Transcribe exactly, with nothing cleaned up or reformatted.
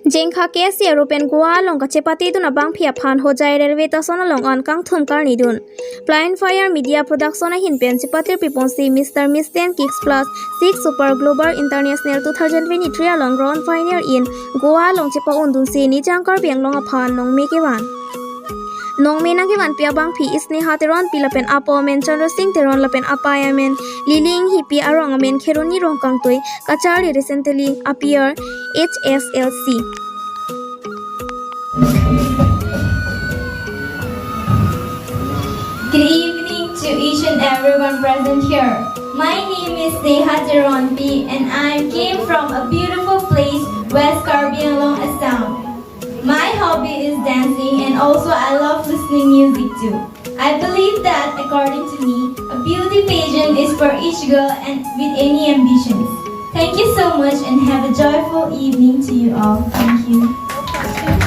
Jengkha K S A pen Goa along kachepatedun abangpi aphan Hojai railway station along an kangthum karnidun. Flying Fire Media Production ahin pen chepate piponsi Mister Misten Kicks Plus six Super Global International two thousand twenty-three along Ground Pioneer in Goa along chepa-undunsi Nijang Karbi Anglong aphan nongme kevan. Nongme nangkevanpi abangpi Sneha Teronpi lapen apo amen Chandra Singh Teron lapen apei amen Lily Inghipi, arong amen Kheroni Rongkangtui, kacharli recently appear H S L C. Good evening to each and everyone present here. My name is Sneha Teronpi and I came from a beautiful place, West Karbi Anglong, Assam. My hobby is dancing and also I love listening music too. I believe that, according to me, a beauty pageant is for each girl and with any ambitions. Thank you so much and have a joyful evening to you all. Thank you.